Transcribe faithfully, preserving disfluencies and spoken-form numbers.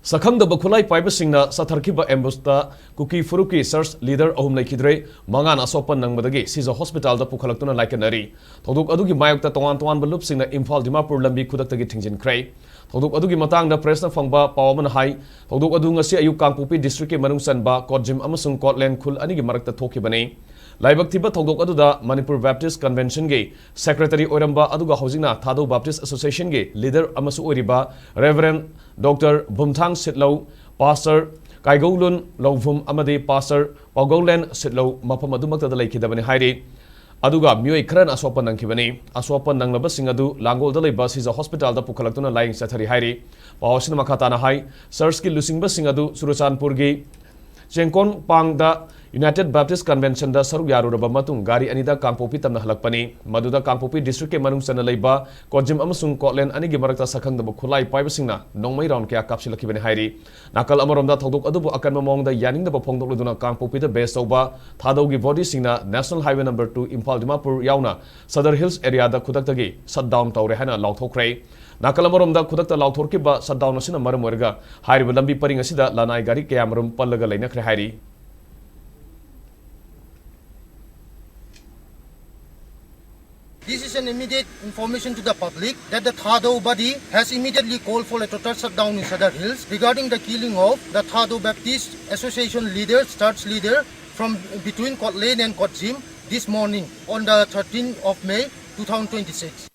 ꯁꯛꯈꯪꯗꯕ ꯈꯨꯠꯂꯥꯏ ꯄꯥꯏꯕꯁꯤꯡꯅ ꯆꯠꯊꯔꯛꯈꯤꯕ ꯑꯦꯝꯕꯨꯁꯇ ꯀꯨꯀꯤ ꯐꯨꯔꯨꯞꯀꯤ ꯆꯔꯆ ꯂꯤꯗꯔ ꯑꯍꯨꯝ ꯂꯩꯈꯤꯗ꯭ꯔꯦ꯫ ꯃꯉꯥꯅ ꯑꯁꯣꯛꯄ ꯅꯪꯕꯗꯒꯤ ꯁꯤꯖ ꯍꯣꯁꯄꯤꯇꯥꯜꯗ ꯄꯨꯈꯠꯂꯛꯇꯨꯅ ꯂꯥꯏꯀꯠꯅꯔꯤ꯫ ꯊꯧꯗꯣꯛ ꯑꯗꯨꯒꯤ ꯃꯥꯌꯣꯛꯇ ꯇꯣꯉꯥꯟ ꯇꯣꯉꯥꯟꯕ ꯂꯨꯞꯁꯤꯡꯅ ꯏꯝꯐꯥꯜ ꯗꯤꯃꯥꯄꯨꯔ ꯂꯝꯕꯤ ꯈꯨꯗꯛꯇꯒꯤ ꯊꯤꯡꯖꯤꯟꯈ꯭ꯔꯦ꯫ ꯊꯧꯗꯣꯛ ꯑꯗꯨꯒꯤ ꯃꯇꯥꯡꯗ ꯄ꯭ꯔꯦꯁꯅ ꯐꯪꯕ ꯄꯥꯎ ꯑꯃꯅ ꯍꯥꯏ, ꯊꯧꯗꯣꯛ ꯑꯗꯨ ꯉꯁꯤ ꯑꯌꯨꯛ ꯀꯥꯡꯄꯣꯛꯄꯤ ꯗꯤꯁꯇ꯭ꯔꯤꯛꯀꯤ ꯃꯅꯨꯡ ꯆꯟꯕ ꯀꯣꯠꯖꯤꯝ ꯑꯃꯁꯨꯡ ꯀꯣꯠꯂꯦꯟ ꯈꯨꯜ ꯑꯅꯤꯒꯤ ꯃꯔꯛꯇ ꯊꯣꯛꯈꯤꯕꯅꯤ꯫ ꯂꯥꯏꯕꯛ ꯊꯤꯕ ꯊꯧꯗꯣꯛ ꯑꯗꯨꯗ ꯃꯅꯤꯄꯨꯔ ꯕꯦꯞꯇꯤꯁ ꯀꯟꯚꯦꯟꯁꯟꯒꯤ ꯁꯦꯀ꯭ꯔꯦꯇꯔꯤ ꯑꯣꯏꯔꯝꯕ ꯑꯗꯨꯒ ꯍꯧꯖꯤꯛꯅ ꯊꯥꯗꯧ ꯕꯦꯞꯇꯤꯁ ꯑꯦꯁꯣꯁꯤꯌꯦꯁꯟꯒꯤ ꯂꯤꯗꯔ ꯑꯃꯁꯨ ꯑꯣꯏꯔꯤꯕ ꯔꯦꯚꯔꯦꯟ ꯗꯣꯛꯇꯔ ꯕꯨꯝꯊꯥꯡ ꯁꯤꯠꯂꯧ, ꯄꯥꯁꯇꯔ ꯀꯥꯏꯒꯧꯂꯨꯟ ꯂꯧꯚꯨꯝ ꯑꯃꯗꯤ ꯄꯥꯁꯇꯔ ꯄꯥꯎꯒꯧꯂꯦꯟ ꯁꯤꯠꯂꯧ ꯃꯐꯝ ꯑꯗꯨꯃꯛꯇꯗ ꯂꯩꯈꯤꯗꯕꯅꯤ ꯍꯥꯏꯔꯤ꯫ ꯑꯗꯨꯒ ꯃꯤꯑꯣꯏ ꯈꯔꯅ ꯑꯁꯣꯛꯄ ꯅꯪꯈꯤꯕꯅꯤ꯫ ꯑꯁꯣꯛꯄ ꯅꯪꯂꯕꯁꯤꯡ ꯑꯗꯨ ꯂꯥꯡꯒꯣꯜꯗ ꯂꯩꯕ ꯁꯤꯖ ꯍꯣꯁꯄꯤꯇꯥꯜꯗ ꯄꯨꯈꯠꯂꯛꯇꯨꯅ ꯂꯥꯌꯦꯡ ꯆꯠꯊꯔꯤ ꯍꯥꯏꯔꯤ꯫ ꯄꯥꯎ ꯑꯁꯤꯅ ꯃꯈꯥ ꯇꯥꯅ ꯍꯥꯏ, ꯆꯔꯆꯀꯤ ꯂꯨꯆꯤꯡꯕꯁꯤꯡ ꯑꯗꯨ ꯆꯨꯔꯆꯥꯟꯄꯨꯔꯒꯤ ꯆꯦꯡꯀꯣꯟꯄꯥꯡꯗ ꯌꯨꯅꯥꯏꯇꯦꯗ ꯕꯦꯞꯇꯤꯁ ꯀꯟꯚꯦꯟꯁꯟꯗ ꯁꯔꯨꯛ ꯌꯥꯔꯨꯔꯕ ꯃꯇꯨꯡ ꯒꯥꯔꯤ ꯑꯅꯤꯗ ꯀꯥꯡꯄꯣꯛꯄꯤ ꯇꯝꯅ ꯍꯜꯂꯛꯄꯅꯤ꯫ ꯃꯗꯨꯗ ꯀꯥꯡꯄꯣꯛꯄꯤ ꯗꯤꯁꯇ꯭ꯔꯤꯛꯀꯤ ꯃꯅꯨꯡ ꯆꯟꯅ ꯂꯩꯕ ꯀꯣꯖꯤꯝ ꯑꯃꯁꯨꯡ ꯀꯣꯠꯂꯦꯟ ꯑꯅꯤꯒꯤ ꯃꯔꯛꯇ ꯁꯛꯈꯪꯗꯕ ꯈꯨꯠꯂꯥꯏ ꯄꯥꯏꯕꯁꯤꯡꯅ ꯅꯣꯡꯃꯩ ꯔꯥꯎꯟ ꯀꯌꯥ ꯀꯥꯞꯁꯤꯜꯂꯛꯈꯤꯕꯅꯤ ꯍꯥꯏꯔꯤ꯫ ꯅꯥꯀꯜ ꯑꯃꯔꯣꯝꯗ ꯊꯧꯗꯣꯛ ꯑꯗꯨꯕꯨ ꯑꯀꯟꯕ ꯃꯑꯣꯡꯗ ꯌꯥꯅꯤꯡꯗꯕ ꯐꯣꯡꯗꯣꯛꯂꯗꯨꯅ ꯀꯥꯡꯄꯣꯛꯄꯤꯗ ꯕꯦꯁ ꯇꯧꯕ ꯊꯥꯗꯧꯒꯤ ꯕꯣꯗꯤꯁꯤꯡꯅ national highway number two Imphal Dimapur ꯌꯥꯎꯅ ꯁꯗꯔ ꯍꯤꯜꯁ ꯑꯦꯔꯤꯌꯥꯗ ꯈꯨꯗꯛꯇꯒꯤ ꯁꯠ ꯗꯥꯎꯟ ꯇꯧꯔꯦ ꯍꯥꯏꯅ ꯂꯥꯎꯊꯣꯛꯈ꯭ꯔꯦ꯫ ꯅꯥꯀꯜ ꯑꯃꯔꯣꯝꯗ ꯈꯨꯗꯛꯇ ꯂꯥꯎꯊꯣꯛꯈꯤꯕ ꯁꯠ ꯗꯥꯎꯟ ꯑꯁꯤꯅ ꯃꯔꯝ ꯑꯣꯏꯔꯒ ꯍꯥꯏꯔꯤꯕ ꯂꯝꯕꯤ ꯄꯔꯤꯡ ꯑꯁꯤꯗ ꯂꯅꯥꯏ ꯒꯥꯔꯤ ꯀꯌꯥꯃꯔꯨꯝ ꯄꯜꯂꯒ ꯂꯩꯅꯈ꯭ꯔꯦ ꯍꯥꯏꯔꯤ꯫ This is an immediate information to the public that the Thadou body has immediately called for a total shutdown in Sadar Hills regarding the killing of the Thadou Baptist Association leader, church leader from between Kot Lane and Kot Jim this morning on the thirteenth of May two thousand twenty-six.